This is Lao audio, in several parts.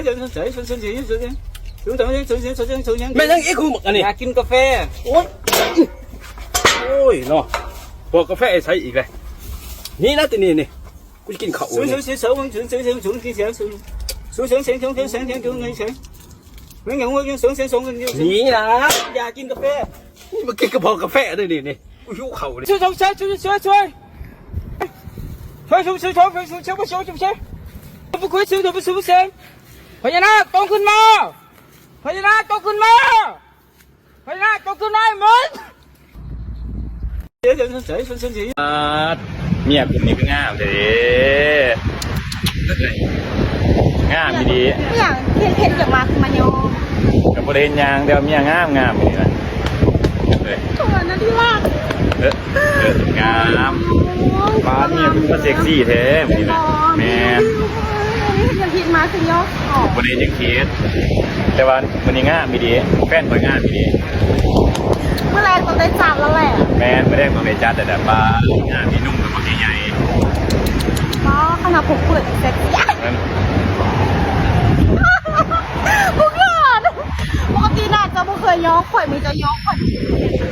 ແມ່ນຫຍັງອີກ ຂອງມຶງອັນນີ້? ຢາກກິນກາແຟ. ໂອ້ຍ ໂອ້ຍເນາະ ບໍ່ ກາແຟໄປໃສອີກແລ້ວ? ນີ້ນະ ຕິນີ້ນີ້ ກູຈະກິນເຂົ້ານີ້. ນີ້ນະ ຢາກກິນກາແຟ. ນີ້ມາກິນກະເພາະກາແຟເດ້ນີ້ ນີ້ ກູຫິວເຂົ້ານີ້. ຊ່ວຍ ຊ່ວຍ ຊ່ວຍ ຊ່ວຍ ຊ່ວຍ ຊ່ວຍ ຊ່ວຍ ຊ່ວຍ ຊ່ວຍ ຊ່ວຍ ຊ່ວຍ ຊ່ວຍ ຊ່ວຍ ຊ່ວຍ ຊ່ວຍ ຊ່ວຍ ພະຍານາກ ຕົງຂຶ້ນມາ ພະຍານາກ ຕົງຂຶ້ນມາ ພະຍານາກ ຕົງຂຶ້ນມາໃຫ້ໝົດ. ອ່າ ເມຍກູນີ້ຄືງາມແທ້ເດ້. ງາມອີ່ຫຼີ. ເປັນຫຍັງ ເຫັນ ເຫັນຫຍັງມາຄືມາໂຍ? ກໍບໍ່ໄດ້ເຮັດຫຍັງ ແຕ່ວ່າເມຍງາມ ງາມອີ່ຫຼີນະ. ເອີ ຕົວນັ້ນທີ່ວ່າ ເອີ ເອີ ງາມ. ໂອ້ຍ ປ້າ ເມຍຄືມາເຊັກຊີແທ້ມື້ນີ້ນະ. ແມ່ນ. ເຮັດຫຍັງຜິດມາຄືໂຍ? ບໍ່ໄດ້ເຮັດຫຍັງຜິດ ແຕ່ວ່າ ມື້ນີ້ງາມອີ່ຫຼີ ແຟນຂ້ອຍງາມອີ່ຫຼີ. ມື້ແລງຕ້ອງໄດ້ຈັດແລ້ວແຫຼະ. ແມ່ນ ມື້ແລງຕ້ອງໄດ້ຈັດແລ້ວແຫຼະ. ປ້າ ງາມ ມີໜຸ່ມກັບບັກໃຫຍ່ໆ. ປ້າ ຂະໜາດຜົມເປີດຍັງເຊັກຊີ. ນັ້ນ ບໍ່ເກີນ ປົກກະຕິໜ້າຈະບໍ່ເຄີຍຍ້ອງ ຂ້ອຍມີແຕ່ຍ້ອງ ຂ້ອຍ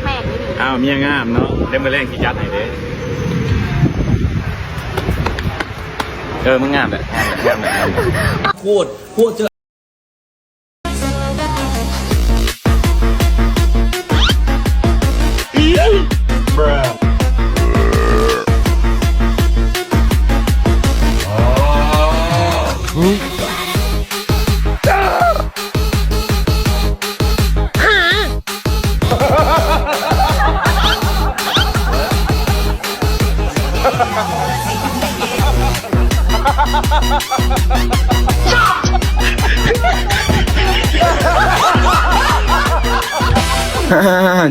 ແປກອີ່ຫຼີ. ອ້າວ ເມຍງາມເນາະ ແລ້ວມື້ແລງຊິຈັດໃຫ້ເດ້. ເອີ ມຶງງາມແຫຼະ ງາມແຫຼະ ງາມແຫຼະ ງາມແຫຼະ. ໂຄດ ໂຄດເຈີ.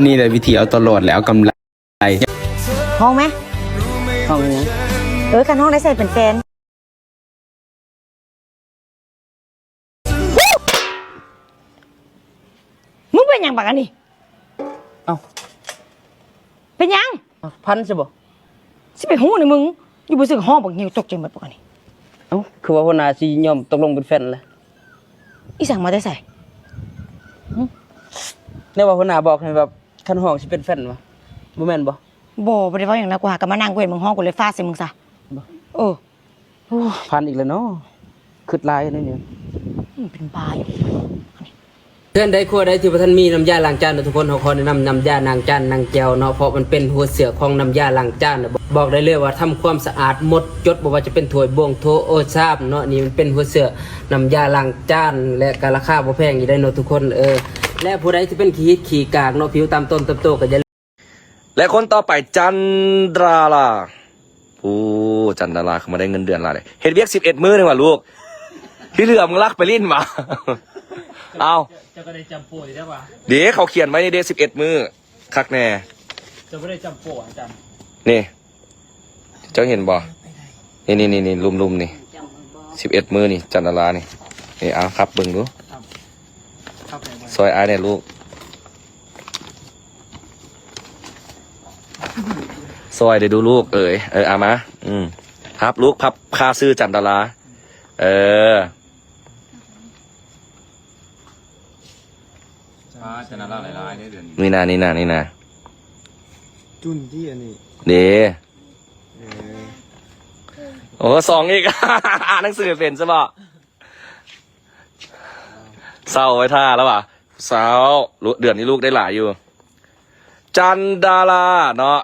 ນີ້ແຫຼະວິທີເອົາຕົວລອດ ແລະ ເອົາກຳໄລ. ຮ້ອງແມ? ຮ້ອງຫຍັງ? ເອີ ຄັນຮ້ອງໄດ້ໃສ່ເປັນແຟນ. ມຶງເປັນຫຍັງບັກອັນນີ້? ເອົ້າ ເປັນຫຍັງ? ພັນຊິບໍ່? ຊິໄປຮູ້ນຳມຶງ ຢູ່ບໍ່ຊື່ຮ້ອງບັກຫິວ ຕົກໃຈໝົດບັກອັນນີ້. ເອົ້າ ຄືວ່າຫົວໜ້າຊິຍອມຕົກລົງເປັນແຟນລະ? ອີ່ສັງມາແຕ່ໃສ? ຫຶ? ແນວວ່າຫົວໜ້າບອກໃຫ້ແບບ ຄັນຮ້ອງຊິເປັນແຟນຫວາ? ບໍ່ແມ່ນບໍ່? ບໍ່ ບໍ່ໄດ້ເວົ້າຫຍັງນະ ກູຫາກະມານັ່ງ ກູເຫັນມຶງຮ້ອງ ກູເລີຍຟາດໃສ່ມຶງຊະ. ບໍ່? ເອີ. ໂອ້ ພັນອີກແລ້ວເນາະ ຄຶດຫຼາຍແນວນີ້. ອືມ ເປັນບ້າຢູ່. ເຮືອນໃດຄົວໃດທີ່ບໍ່ທັນມີນ້ຳຢາລ້າງຈານເນາະທຸກຄົນ ເຮົາຂໍແນະນຳນ້ຳຢາລ້າງຈານນາງແຈ່ວເນາະ ເພາະມັນເປັນຫົວເຊື້ອຂອງນ້ຳຢາລ້າງຈານ. ບອກໄດ້ເລີຍວ່າທຳຄວາມສະອາດໝົດຈົດ ບໍ່ວ່າຈະເປັນຖ້ວຍບ່ວງ ໂຖ ໂອ ຊາມເນາະ. ນີ້ມັນເປັນຫົວເຊື້ອນ້ຳຢາລ້າງຈານ ແລະ ກະລາຄາບໍ່ແພງຢູ່ເດ້ເນາະທຸກຄົນ. ເອີ ແລະ ຜູ້ໃດທີ່ເປັນຂີ້ຫີດຂີ້ກາກເນາະ ຜິວຕ່ຳຕົ້ນຕ່ຳໂຕ ກະຢ່າ ແລະ ຄົນຕໍ່ໄປ ຈັນດາລາ. ໂອ້ ຈັນດາລາ ຄືມາໄດ້ເງິນເດືອນຫຼາຍເດ້. ເຮັດວຽກສິບເອັດມື້ໜຶ່ງຫວາລູກ? ທີ່ເຫຼືອມຶງລັກໄປຫຼິ້ນຫວາ? ເອົ້າ ເຈົ້າກໍໄດ້ຈຳໂປະຢູ່ເດ້ຫວາ? ເດ້ ເຂົາຂຽນໄວ້ນີ້ເດ້ ສິບເອັດມື້. ຄັກແນ່. ເຈົ້າບໍ່ໄດ້ຈຳໂປະ ອາຈານ. ນີ້ ເຈົ້າເຫັນບໍ່? ນີ້ໆໆ ລຸ່ມໆນີ້ ສິບເອັດມື້ນີ້ ຈັນດາລານີ້. ນີ້ ເອົາ ພັບເບິ່ງດູ. ພັບ ພັບໄດ້ບໍ່? ຊ່ອຍອ້າຍແດ່ລູກ. ຊ່ອຍໄດ້ດູລູກເອີຍ. ເອີ ເອົາມາ. ອືມ ພັບລູກ ພັບຄ່າຊື່ຈັນດາລາ. ເອີ. ປ້າ ຈະໜ້າລາວຫຼາຍໆເດ້ເດືອນນີ້. ນີ້ນະ ນີ້ນະ ນີ້ນະ. ຈຸນຕິອັນນີ້. ເດ້. ເອີ. ໂອ້ ສອງອີກ. ອ່ານໜັງສືເປັນຊະບໍ? ເຊົາໄວ້ຖ້າລະຫວາ? ເຊົາ. ເດືອນນີ້ລູກໄດ້ຫຼາຍຢູ່. ຈັນດາລາເນາະ.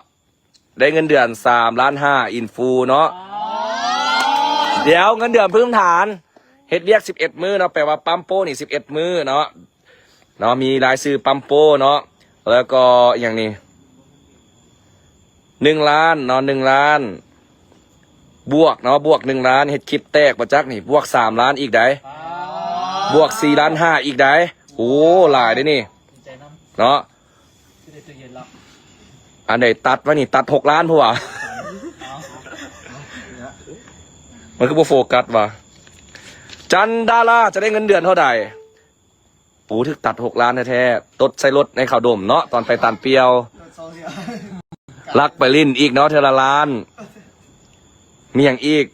ໄດ້ເງິນເດືອນສາມລ້ານຫ້າ ອິນຟູເນາະ. ດຽວ ເງິນເດືອນພື້ນຖານ ເຮັດວຽກສິບເອັດມື້ເນາະ ແປວ່າປ້ຳໂປ້ນີ້ສິບເອັດມື້ເນາະ ເນາະ ມີລາຍຊື່ປ້ຳໂປ້ເນາະ. ແລ້ວກໍອີ່ຫຍັງນີ້ ໜຶ່ງລ້ານເນາະ ໜຶ່ງລ້ານ ບວກເນາະ ບວກໜຶ່ງລ້ານ ເຮັດຄລິບແຕກບໍ່ຈັກນີ້ ບວກສາມລ້ານອີກໃດ໋ ບວກສີ່ລ້ານຫ້າອີກໃດ໋. ໂອ້ ຫຼາຍເດ້ນີ້ເນາະ. ອັນໃດຕັດວະນີ້ ຕັດຫົກລ້ານພຸ້ນຫວາ. ມັນຄືບໍ່ໂຟກັສຫວາ? ຈັນດາລາຈະໄດ້ເງິນເດືອນເທົ່າໃດ? ປູຖືກຕັດຫົກລ້ານແທ້ໆ ຕົດໃສ່ລົດໃຫ້ເຂົາດົມເນາະ ຕອນໄປຕານປ່ຽວ. ລັກໄປຫຼິ້ນອີກເນາະ ເທື່ອລະລ້ານ. ມີຫຍັງອີກ?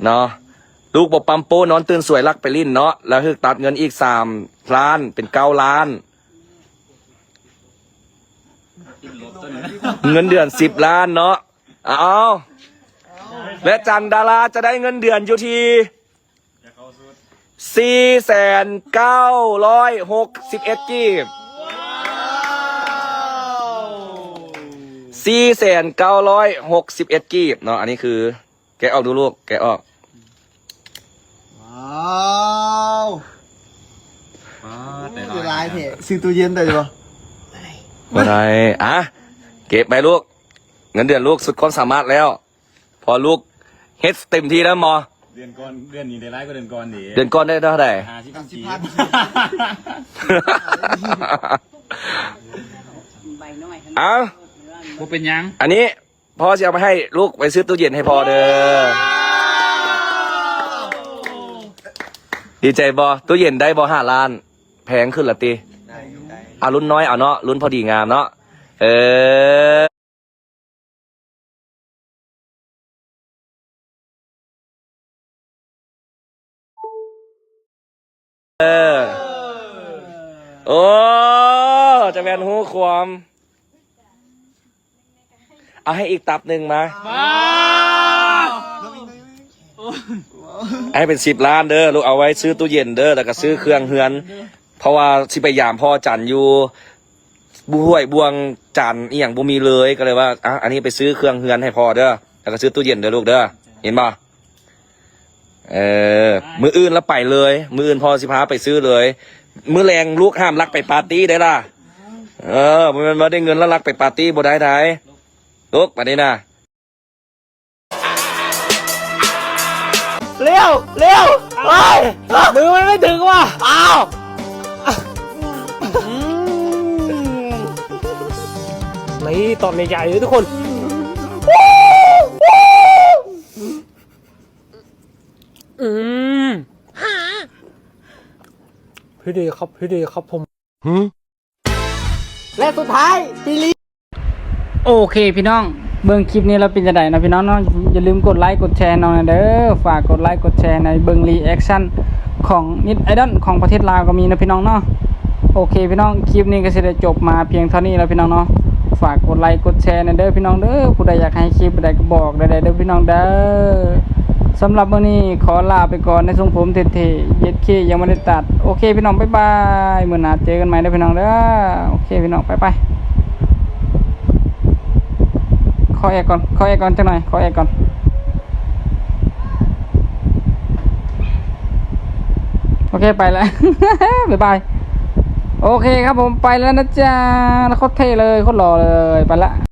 ເນາະ ລູກບໍ່ປ້ຳໂປ້ ນອນຕື່ນສວຍລັກໄປຫຼິ້ນເນາະ ແລ້ວຖືກຕັດເງິນອີກສາມລ້ານ ເປັນເກົ້າລ້ານ ເງິນເດືອນສິບລ້ານເນາະ. ເອົາ ແລະ ຈັນດາລາຈະໄດ້ເງິນເດືອນຢູ່ທີ່ ສີ່ແສນເກົ້າຮ້ອຍຫົກສິບເອັດກີບ ສີ່ແສນເກົ້າຮ້ອຍຫົກສິບເອັດກີບເນາະ. ອັນນີ້ຄື ແກະອອກດູລູກ ແກະອອກ. ວ້າວ ປ້າ ໂອ້ ແຕ່ຫຼາຍ ຫຼາຍແທ້. ຊື້ຕູ້ເຢັນໄດ້ບໍ່? ບໍ່ໄດ້. ອ່ະ ເກັບໄວ້ລູກ ເງິນເດືອນລູກສຸດຄວາມສາມາດແລ້ວ ເພາະລູກເຮັດເຕັມທີ່ແລ້ວໝໍ. ເດືອນກ່ອນ ເດືອນນີ້ໄດ້ຫຼາຍກວ່າເດືອນກ່ອນເດ. ເດືອນກ່ອນໄດ້ເທົ່າໃດ? ຫ້າສິບພັນກີບ. ເອົາ ບໍ່ເປັນຫຍັງ ອັນນີ້ພໍ່ຊິເອົາໄປໃຫ້ລູກ ໄປຊື້ຕູ້ເຢັນໃຫ້ພໍ່ເດີ. ດີໃຈບໍ່? ຕູ້ເຢັນໄດ້ບໍ່ ຫ້າລ້ານ? ແພງຂຶ້ນລະຕິ? ໄດ້ ໄດ້. ເອົາລຸ້ນນ້ອຍເອົາເນາະ ລຸ້ນພໍດີງາມເນາະ. ເອີ ເອີ ໂອ້ ຈະແມ່ນຮູ້ຄວາມ. ເອົາໃຫ້ອີກຕັບໜຶ່ງມາ. ວ້າວ ໃຫ້ເປັນສິບລ້ານເດີລູກ ເອົາໄວ້ຊື້ຕູ້ເຢັນເດີ ແລ້ວກໍຊື້ເຄື່ອງເຮືອນ ເພາະວ່າຊິໄປຢາມພໍ່ຈັນຢູ່ ບໍ່ ຫ້ວຍບ່ວງ ຈັນອີ່ຫຍັງບໍ່ມີເລີຍ ກໍເລີຍວ່າ ອ່ະ ອັນນີ້ໄປຊື້ເຄື່ອງເຮືອນໃຫ້ພໍ່ເດີ ແລ້ວກໍຊື້ຕູ້ເຢັນເດີລູກເດີ ເຫັນບໍ່? ເອີ ມື້ອື່ນລະໄປເລີຍ ມື້ອື່ນພໍ່ຊິພາໄປຊື້ເລີຍ. ມື້ແລງລູກຫ້າມລັກໄປປາຕີ້ໄດ້ລະ. ເອີ ບໍ່ແມ່ນວ່າໄດ້ເງິນລະລັກໄປປາຕີ້ບໍ່ໄດ້ໃດລູກ ບາດນີ້ນະ. ເລັວ ເລັວ ເຮີ້ຍ ມືມັນໄມ່ເຖິງວ່ະ. ອ້າວ ນີ້ຕອນໃຫຍ່ໆເລີຍທຸກຄົນ. ອືມ ພີ່ດີຄັບ ພີ່ດີຄັບຜົມ. ແລະສຸດທ້າຍ ປີລີ. ໂອເຄພີ່ນ້ອງ ເບິ່ງຄລິບນີ້ແລ້ວເປັນຈັ່ງໃດເນາະພີ່ນ້ອງເນາະ? ຢ່າລືມກົດໄລກົດແຊໃຫ້ນ້ອງແດ່ເດີ. ຝາກກົດໄລກົດແຊໃຫ້ເບິ່ງຣີແອັກຊັນຂອງເນັດໄອດອນຂອງປະເທດລາວກໍມີເນາະພີ່ນ້ອງເນາະ. ໂອເຄພີ່ນ້ອງ ຄລິບນີ້ກໍຊິໄດ້ຈົບມາພຽງເທົ່ານີ້ແລ້ວພີ່ນ້ອງເນາະ. ຝາກກົດໄລກົດແຊແດ່ເດີພີ່ນ້ອງເດີ. ຜູ້ໃດຢາກໃຫ້ຄລິບໃດກໍບອກໄດ້ເດີພີ່ນ້ອງເດີ. ສຳລັບມື້ນີ້ຂໍລາໄປກ່ອນໃນຊົງຜົມເທ່ໆ ເຈັດເຄ ຍັງບໍ່ໄດ້ຕັດ. ໂອເຄພີ່ນ້ອງ ບາຍບາຍ ມື້ໜ້າເຈີກັນໃໝ່ເດີພີ່ນ້ອງເດີ. ໂອເຄພີ່ນ້ອງ ໄປໆ ຂໍແອກກ່ອນ ຂໍແອກກ່ອນຈັກໜ່ອຍ ຂໍແອກກ່ອນ. ໂອເຄ ໄປແລ້ວ ບາຍບາຍ. ໂອເຄຄັບຜົມ ໄປແລ້ວນະຈ໊ະ ໂຄດເທ່ເລີຍ ໂຄດຫຼໍ່ເລີຍ ໄປລະ.